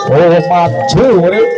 Dawa maju urip.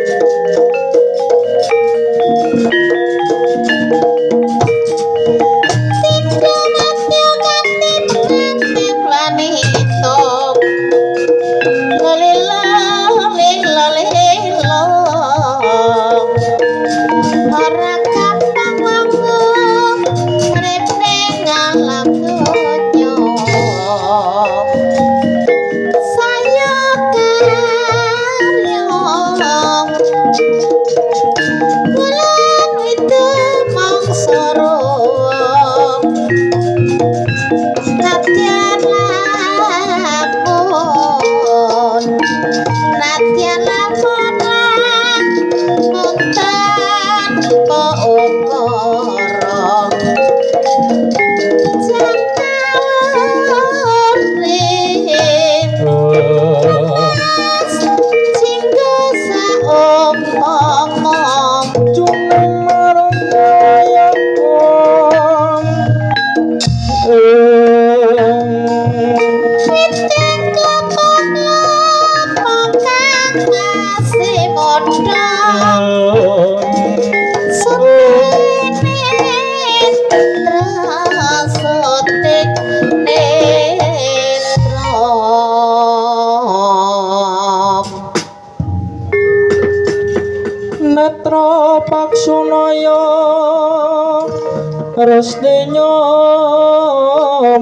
Restinya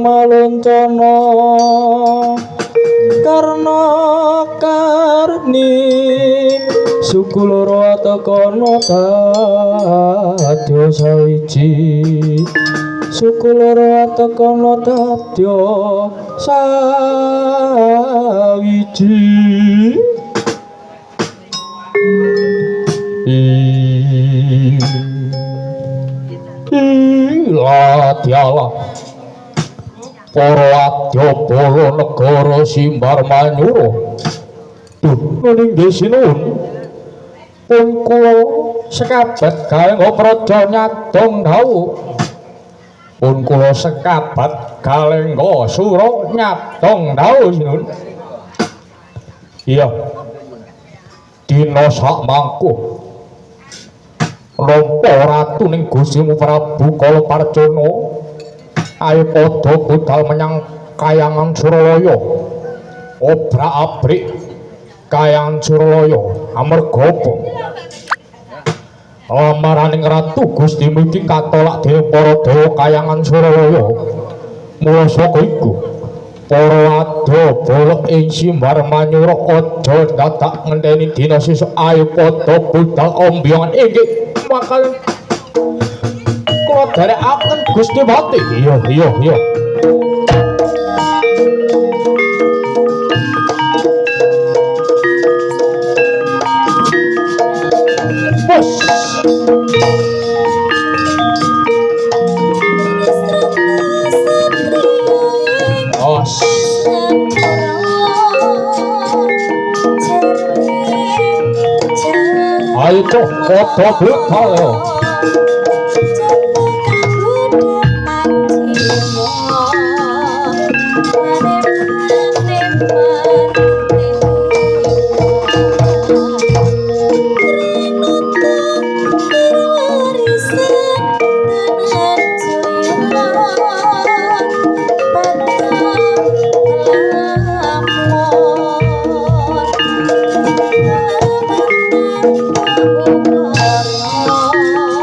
maluncana karna karni suku loro atekana dadya sawiji, suku loro atekana dadya sawiji. Ladialah para adyabala negara Simbar Manyura. Duh, nggih sinuwun. Pun kula sekabat galengga praja nyadong dhawuh. Pun kula sekabat galengga sura nyadong dhawuh sinuwun. Iya. Dina sak mangko nampa ratu ning Gustimu Prabu Kala Parjana, ayo padha budal menyang Kayangan Suralaya. Obrak-abrik Kayangan Suralaya amarga apa? Lamaraning ratu Gustimu iki katolak dening para dewa Kayangan Suralaya. Mula saka iku para adyabala ing Simbar Manyura aja dadak ngenteni dina sesuk, ayo padha budal ombyongan. Inggih bakal kula dherekaken Gusti Pati. Iya iya iya. Bos. Os. Ayo cok, padha budal yo. Thank you.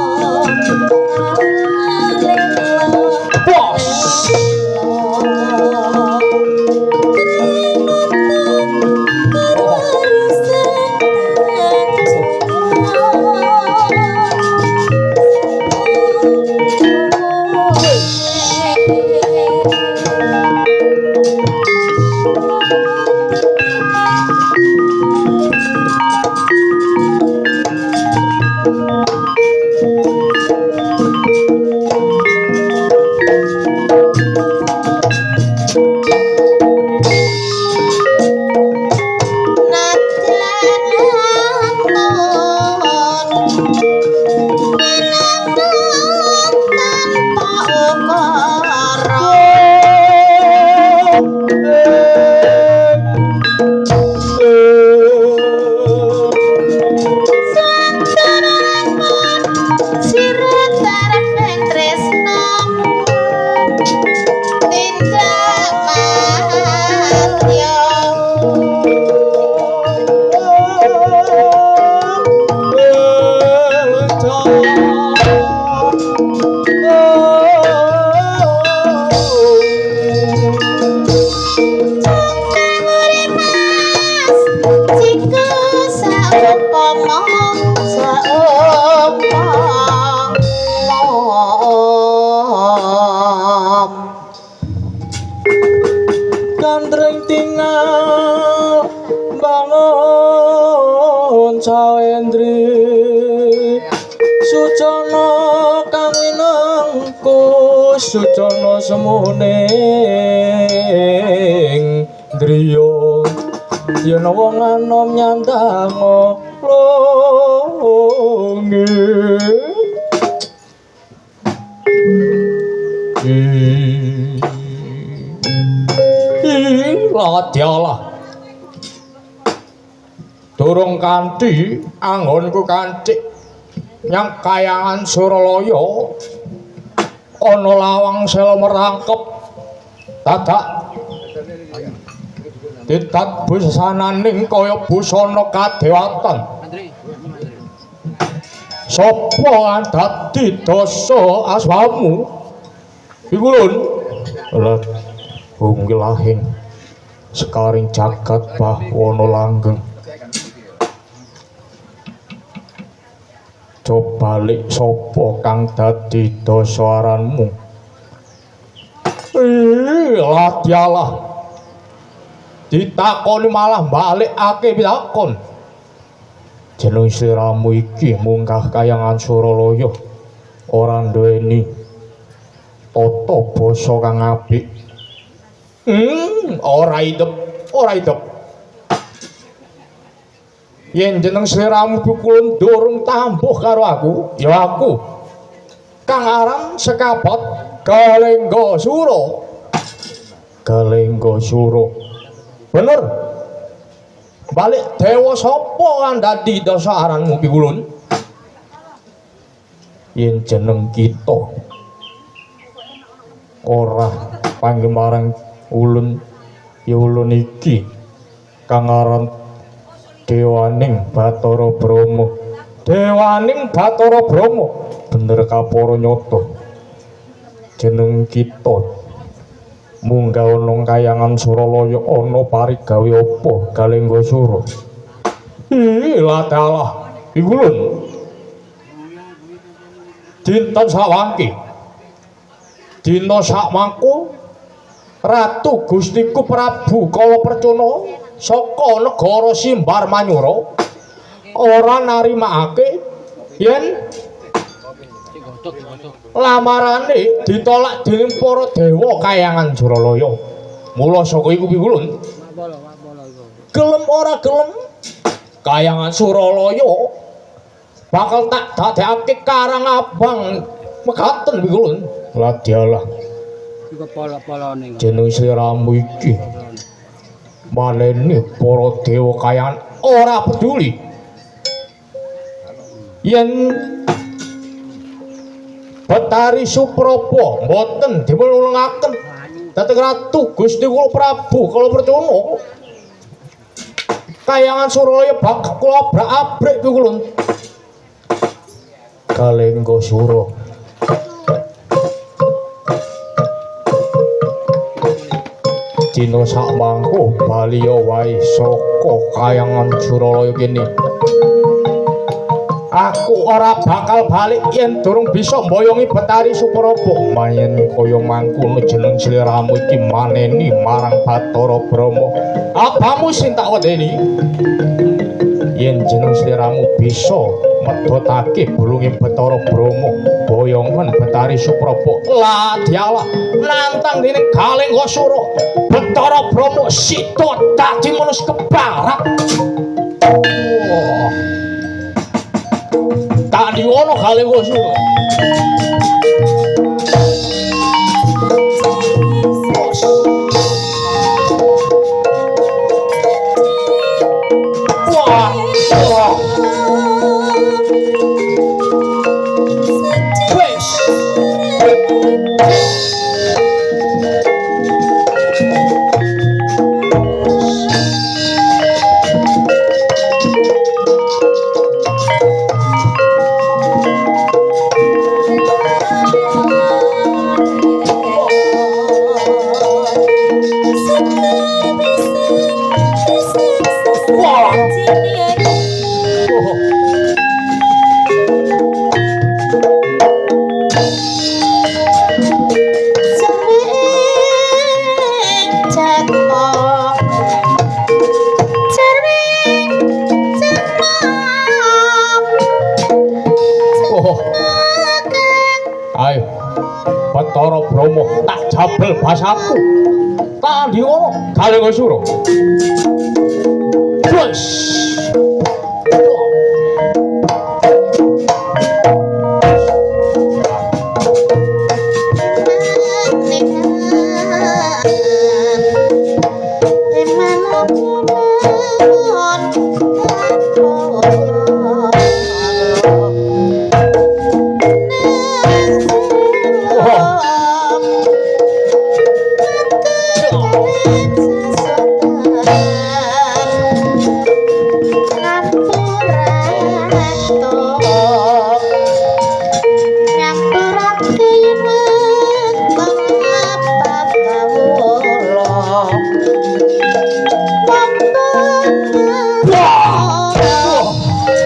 Miturut areping tresnamu tindak madya. Cangkangure Mas jiku saupama saupama. Gandreng tingal bangun sawendri Sucana kang winengku sucana semune driya yen wong anom nyandang longe. Ladialah durung kanthi anggonku kancik nyang kayangan Suralaya ana lawang sela merangkep dadak ditat busananing kaya busana kadewatan. Sapa dadi dasa aswamu iku lun? Lah unggilahing sekaring jagat bawana langgeng. Coba balik sapa kang dadi dasa aranmu? Ladialah ditakoni malah balikake pitakon. Jeneng sliramu iki munggah kayangan Suralaya ora duweni tata basa kang apik. Ora idep, ora idep. Yen jeneng sliramu bukulun durung tambuh karo aku, ya aku kang aran Sekapat Galengga Sura. Galengga Sura. Bener. Balik dewa sapa kang dadi dasa aranmu pikulun? Yen jeneng kita ora panggemarang ulun, ya ulun iki kang aran Dewaning Bathara Brahma. Dewaning Bathara Brahma. Bener kapara nyata. Jeneng kita munggah ana kayangan Suralaya ana parigawe apa Galengga Sura? Ladalah iku lun. Dinten sawangki. Dina sakmangku Ratu Gustiku Prabu Kala Percuna saka negara Simbar Manyura ora narimakake yen lamarane ditolak dening para dewa kayangan Suralaya. Mula saka iku pikulun gelem ora gelem kayangan Suralaya bakal tak dadekake karang abang mekaten pikulun. Ladialah jeneng sliramu iki maneni para dewa kayangan ora peduli yen Betari Suprapa mboten dipunulungaken dhateng Ratu Gusti kula Prabu Kala Percuna kayangan Suralaya bakal kula abrak-abrik pikulun. Galengga Sura. Dina sakmangku baliya wae saka kayangan Suralaya kene. Aku ora bakal balik yen durung bisa mboyongi Betari Suprapa. Mayen kaya mangkono jeneng sliramu iki maneni marang Bathara Brahma. Abamu sing tak wedeni. Yen jeneng sliramu bisa medhotake bulunge Bathara Brahma, boyongan Betari Suprapa. Lah dialah nantang dening Galengga Sura. Bathara Brahma sida dadi manus kebarat. Wah. Tandingono Galengga Sura. Wah, wah. Wah. Oh. Ayo. Bathara Brahma tak jabel basaku. Tandhi ngono Galengasura. Wes.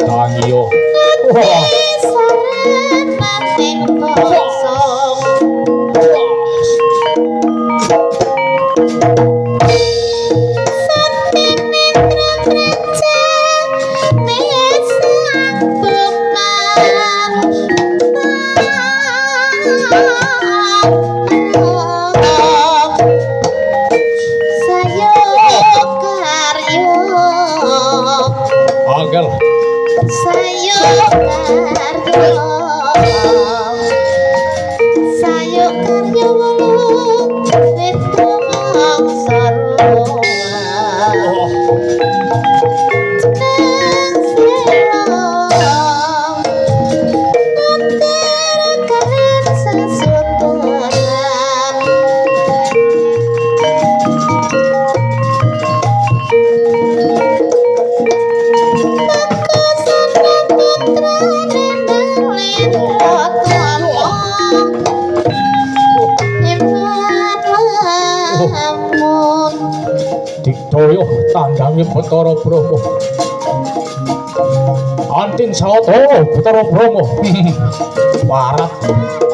Tangiyo. Wah. Angel. Sayo karyo wulu pitu mangsa Oh. Digdaya tandhange Bathara Brahma. Antin sawetara Bathara Brahma. Warat.